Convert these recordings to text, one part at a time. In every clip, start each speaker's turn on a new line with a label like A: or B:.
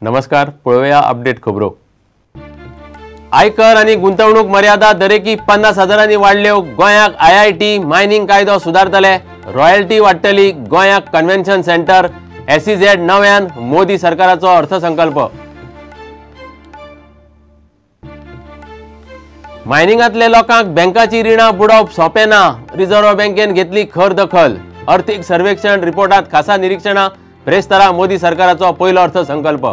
A: नमस्कार, पळोवया अपडेट खबरो। आयकर आनी गुंतवणूक मर्यादा दरेकी 50 हजारांनी वाडल्यो। गोंयाक आयआयटी मायनिंग कायदो सुदारतले, रॉयल्टी वाडटली। गोंयाक कन्व्हेन्शन सेंटर, एसईझेड नव्यान, मोदी सरकाराचो अर्थसंकल्प। मायनिंगांतले लोकांक बँकाची रिणां बुडोवप सोंपें ना, रिझर्व्ह बँकेन घेतली खर दखल। अर्थीक सर्वेक्षण रिपोर्टांत खासा निरीक्षणां, ब्रेस्तारा मोदी सरकाराचो पयलो अर्थसंकल्प।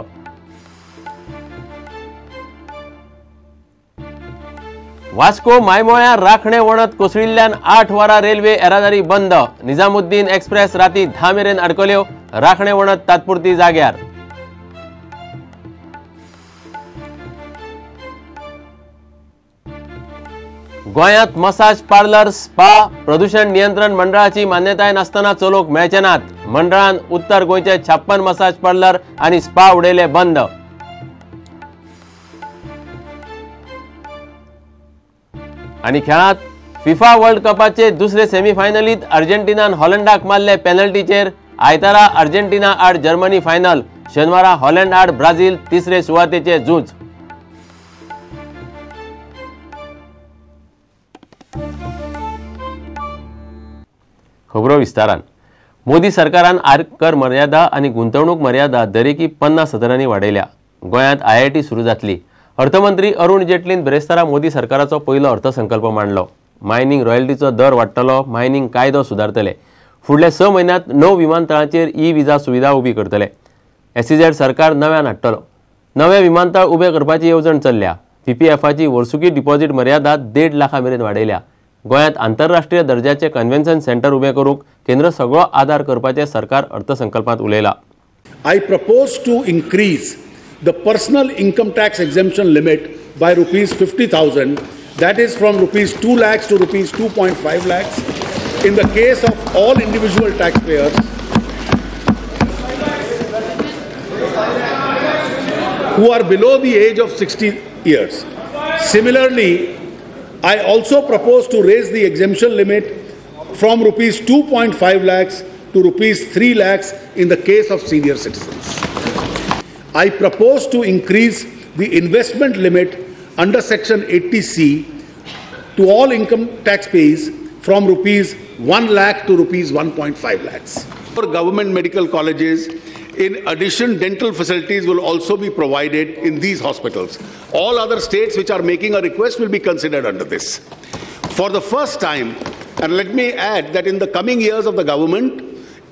A: वास्को मायमोळ्या राखणे वणत कोसळिल्ल्यान 8 वरां रेल्वे येरादारी बंद। निजामुद्दीन एक्सप्रेस राती 10 मेरेन अडकल्यो, राखणे वणत तात्पुरती जाग्यार। गोंयांत मसाज पार्लर, स्पा प्रदूषण नियंत्रण मंडळाची मान्यताय नासतना चलोवंक मेळचे नात। मंडळान उत्तर गोंयचे 56 मसाज पार्लर आनी स्पा उडयले बंद। आनी खेळांत फिफा वर्ल्ड कपाचे दुसरे सेमीफायनलीत अर्जेंटिनान हॉलंडाक मारले पेनल्टीचेर। आयतारा अर्जेंटिना आड जर्मनी फायनल, शेनवारा हॉलंड आड ब्राझील तिसरे सुवातेचे झूज। खबरो विस्तारान। मोदी सरकारान आयकर मर्यादा आनी गुंतवणूक मर्यादा दरेकी 50 हजारांनी वाडयल्या। गोंयांत आयआयटी सुरू जातली। अर्थमंत्री अरुण जेटलीन ब्रेस्तारा मोदी सरकाराचो पयलो अर्थसंकल्प मांडलो। मायनिंग रॉयल्टीचो दर वाडटलो, मायनिंग कायदो सुदारतले। फुडल्या 6 म्हयन्यांत 9 विमानतळांचेर ई विजा सुविधा उबी करतले। एसईझेड सरकार नव्यान हाडटलो। नवे विमानतळ उबे करपाची येवजण चल्ल्या। पीपीएफाची वर्सुकी डिपॉझिट मर्यादा 1.5 लाखां मेरेन वाडयल्या। गोंयांत आंतरराष्ट्रीय दर्जाचे कन्व्हेन्शन सेंटर उबे करूंक केंद्र सगळो आदार करपाचें सरकार अर्थसंकल्पांत उलयला।
B: I propose to increase the personal income tax exemption limit by rupees 50,000, that is from rupees 2 lakhs to rupees 2.5 lakhs in the case of all individual taxpayers who are below the age of 60 years. Similarly, I also propose to raise the exemption limit from rupees 2.5 lakhs to rupees 3 lakhs in the case of senior citizens. I propose to increase the investment limit under section 80C to all income tax payees from rupees 1 lakh to rupees 1.5 lakhs. For government medical colleges, in addition, dental facilities will also be provided in these hospitals. All other states which are making a request will be considered under this. For the first time, and let me add that in the coming years of the government,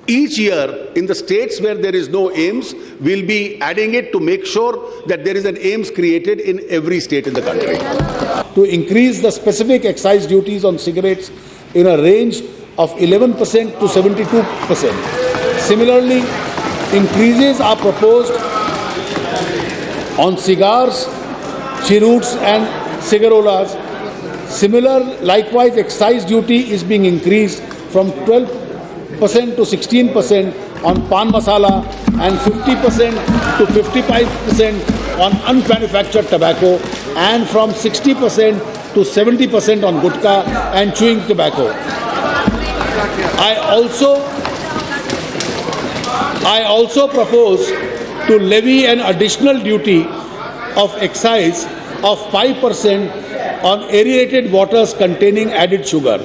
B: each year in the states where there is no AIIMS, we'll be adding it to make sure that there is an AIIMS created in every state in the country. To increase the specific excise duties on cigarettes in a range of 11% to 72%. Similarly, increases are proposed on cigars, cheroots and cigarolas. Similar, likewise, excise duty is being increased from 12% to 16% on pan masala and 50% to 55% on unmanufactured tobacco and from 60% to 70% on gutka and chewing tobacco. I also propose to levy an additional duty of excise of 5% on aerated waters containing added sugar.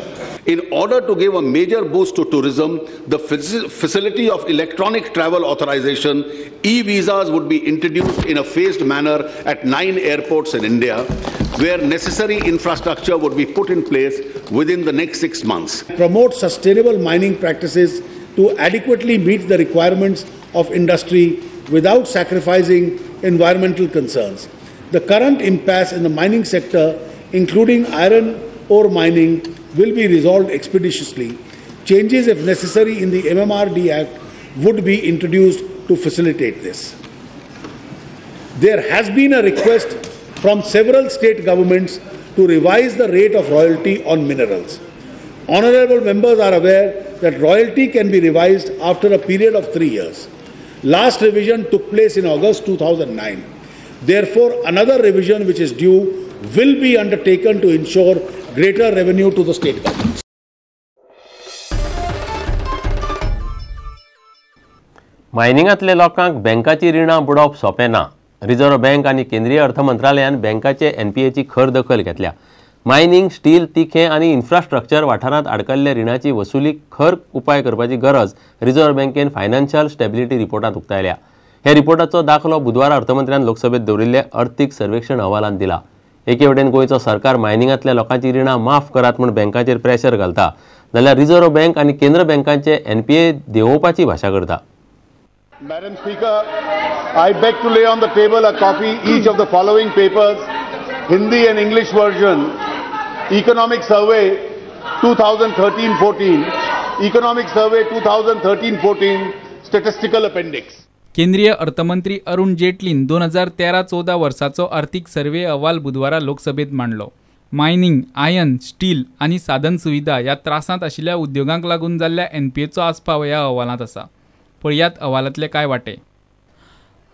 C: In order to give a major boost to tourism, the facility of electronic travel authorization, e-visas would be introduced in a phased manner at 9 airports in India, where necessary infrastructure would be put in place within the next 6 months.
B: Promote sustainable mining practices to adequately meet the requirements of industry without sacrificing environmental concerns. The current impasse in the mining sector, including iron ore mining, will be resolved expeditiously. Changes, if necessary, in the MMRD Act would be introduced to facilitate this. There has been a request from several state governments to revise the rate of royalty on minerals. Honorable members are aware that royalty can be revised after a period of 3 years. Last revision took place in August 2009. Therefore, another revision which is due will be undertaken to ensure greater revenue to the state governments.
A: मायनिंगांतले लोकांक बँकाची रिणां बुडोवप सोंपें ना. Reserve bank आनी केंद्रीय अर्थ मंत्रालयान बँकाचे एनपीएची खर दखल घेतल्या. मायनिंग, स्टील, तिखें आनी इन्फ्रास्ट्रक्चर वाठारांत आडकल्ल्या रिणाची वसुली खर उपाय करपाची गरज रिझर्व्ह बँकेन फायनान्शियल स्टॅबिलिटी रिपोर्टांत उक्तायल्या. ह्या रिपोर्टाचो दाखलो बुधवारा अर्थमंत्र्यान लोकसभेत दवरिल्ले अर्थीक सर्वेक्षण अहवालांत दिला. एके वटेन गोंयचो सरकार मायनिंगांतल्या लोकांची रिणां माफ करात म्हूण बँकाचेर प्रेशर घालता, जाल्यार रिझर्व्ह बँक आनी केंद्र बँकांचे एनपीए देंवोवपाची भाशा करता.
B: Madam Speaker, I beg to lay on the table a copy each of the following papers, Hindi and English version, Economic Survey 2013-14, Economic Survey 2013-14, Statistical Appendix.
D: केंद्रीय अर्थमंत्री अरुण जेटलीन 2013-14 वर्साचो आर्थिक सर्वे अहवाल बुधवारा लोकसभेत मांडलो. मायनिंग, आयर्न, स्टील आनी साधन सुविधा ह्या त्रासांत आशिल्ल्या उद्योगांक लागून जाल्ल्या एनपीएचो आस्पाव ह्या अहवालांत आसा. पळयात अहवालांतले कांय वांटे.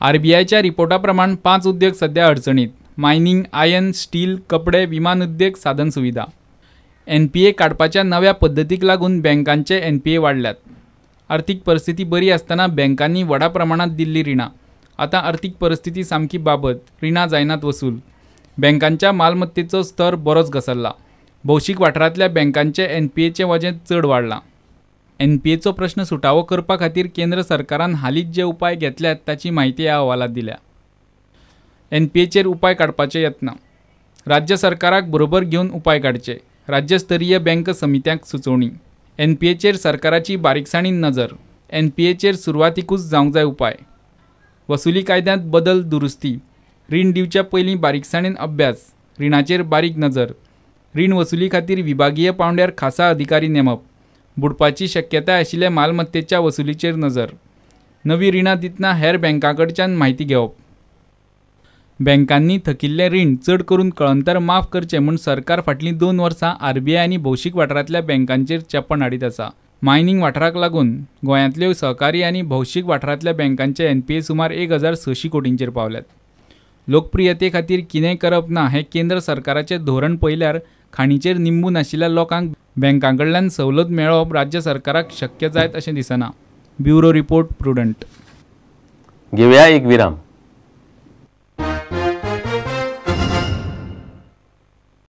D: आरबीआयच्या रिपोर्टा प्रमाण 5 उद्योग सध्या अडचणीत: मायनिंग, आयर्न, स्टील, कपडे, विमान उद्योग, साधन सुविधा. एनपीए काडपाच्या नव्या पद्दतीक लागून बँकांचे एनपीए वाडल्यात. आर्थिक परिस्थिती बरी आसतना बँकांनी व्हडा प्रमाणांत दिल्ली रिणां. आतां आर्थिक परिस्थिती सामकी बाबत, रिणां जायनात वसूल. बँकांच्या मालमत्तेचो स्तर बरोच घसरला. भौशीक वाठारांतल्या बँकांचे एनपीएचें वजें चड वाडलां. एनपीएचो प्रश्न सुटावो करपा खातीर केंद्र सरकारान हालींच जे उपाय घेतल्यात ताची म्हायती ह्या अहवालांत दिल्या. एनपीएचेर उपाय काडपाचे यत्न. राज्य सरकाराक बरोबर घेवन उपाय काडचे. राज्यस्तरीय बँक समित्यांक सुचोवणी. एनपीएचेर सरकाराची बारीकसाणीन नजर. एनपीएचेर सुरवातीकूच जावंक जाय उपाय. वसुली कायद्यांत बदल दुरुस्ती. रीण दिवच्या पयलीं बारीकसाणीन अभ्यास. रिणाचेर बारीक नजर. रीण वसुली खातीर विभागीय पांवड्यार खासा अधिकारी नेमप. बुडपाची शक्यताय आशिल्ल्या मालमत्तेच्या वसुलीचेर नजर. नवी रिणां दितना हेर बँकां कडच्यान म्हायती घेवप. बँकांनी थकिल्लें रीण चड करून कळंतर माफ करचें म्हूण सरकार फाटलीं 2 वर्सां आरबीआय आनी भौशीक वाठारांतल्या बँकांचेर चेपण हाडीत आसा. मायनिंग वाठाराक लागून गोंयांतल्यो सहकारी आनी भौशीक वाठारांतल्या बँकांचे एनपीए सुमार 1600 कोटींचेर पावल्यात. लोकप्रियते खातीर कितेंय करप ना हें केंद्र सरकाराचें धोरण पळयल्यार खाणीचेर निंबून आशिल्ल्या लोकांक बँकां कडल्यान सवलत मेळोवप राज्य सरकाराक शक्य जायत अशें दिसना. Bureau report, Prudent.
A: घेवया एक विराम.